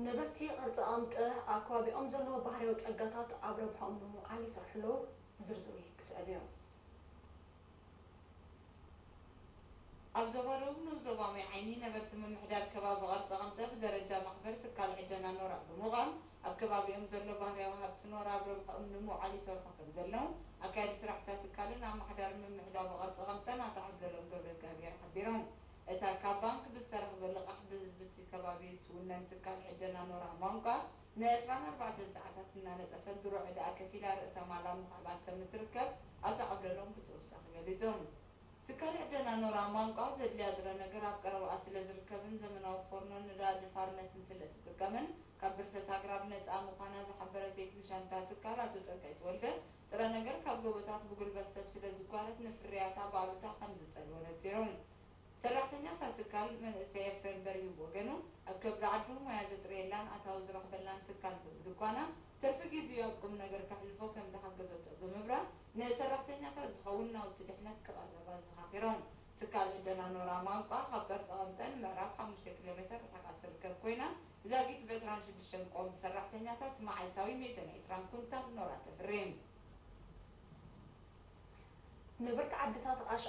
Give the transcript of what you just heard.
ነበርቲ ቅርፂ ኣምጠ ኣብ ከባቢኦም ዘለዉ ባህርያዊ ፀጋታት ኣብ ረብሓኦም ንምውዓል ይሰርሑ ኣለዉ። ዝርዝሩ ክስዕብ እዩ። ኣብ ዞባ ደቡብ ንኡስ ዞባ ማይ ዓይኒ ነበርቲ ምምሕዳር ከባቢ ቅርፂ ኣምጠ ብደረጃ ማሕበር ትካል ዕደና ኖራ ብምዃን ኣብ ከባቢኦም ዘሎ ባህርያዊ ሃብቲ ኖራ ኣብ ረብሓኦም ንምውዓል ይሰርሑ ከም ዘለዉ ኣካየዲ ስራሕታት ትካልን ኣመሓዳሪ ምምሕዳር ቅርፂ ኣምጠን ኣቶ ዓብደሎም ገብረ እግዚኣብሔር ሓቢሮም። እታ ካብ ባንክ ብዝተረኽበ ልቓሕ ብህዝቢ እቲ ከባቢ እትውነን ትካል ዕደና ኖራ ማንቋ ንዕስራን ኣርባዕተን ሰዓታት እናነጠፈት ድሮ ዕዳኣ ከፊላ ርእሰ ማላ ምኽዕባት ከም እትርከብ ኣቶ ዓብደሎም ብተወሳኺ ገሊጾም። ትካል ዕደና ኖራ ማንቋ ዘድልያ ጥረ ነገር ኣብ ቀረባኣ ስለ ዝርከብን ዘመናዊ ፎርኖን ነዳዲ ፋርነስን ስለ ትጥቀምን ካብ ብርሰት ኣግራብ ነጻ ምዃና ዝሓበረ ቴክኒሻን እታ ትካል ኣቶ ጸጋይ ተወልደ ጥረ ነገር ካብ ጎቦታት ብጉልበት ሰብ ስለ ዝጓረት ንፍርያታ ብኣሉታ ከም ዝጸልዎ ነጺሮም። ሰራሕተኛ እታ ትካል መንእሰይ ኤፍሬም በሪሁ ብወገኑ ኣብ ከብዲ ዓዱ ሞያ ዘጥርየላን ኣታዊ ዝረኽበላን ትካል ብምድኳና ትርፊ ግዚኡ ኣብ ቁም ነገር ከሕልፎ ከም ዝሓገዘቶ ብምብራር ንሰራሕተኛታት ዝኸውን ናውቲ ድሕነት ክቐረብ ኣዘኻኺሮም። ትካል ዕደና ኖራ ማንቋ ካብ ቅርፂ ቀምጠ ንምዕራብ ሓሙሽተ ኪሎ ሜተር ርሒቓ ትርከብ ኮይና ዛጊት ብ ዕስራን ሽዱሽተን ቆም ሰራሕተኛታት መዓልታዊ ሚእትን ዕስራን ኩንታል ኖራ ተፍሪ። ነበርቲ ዓድታት ኣሽ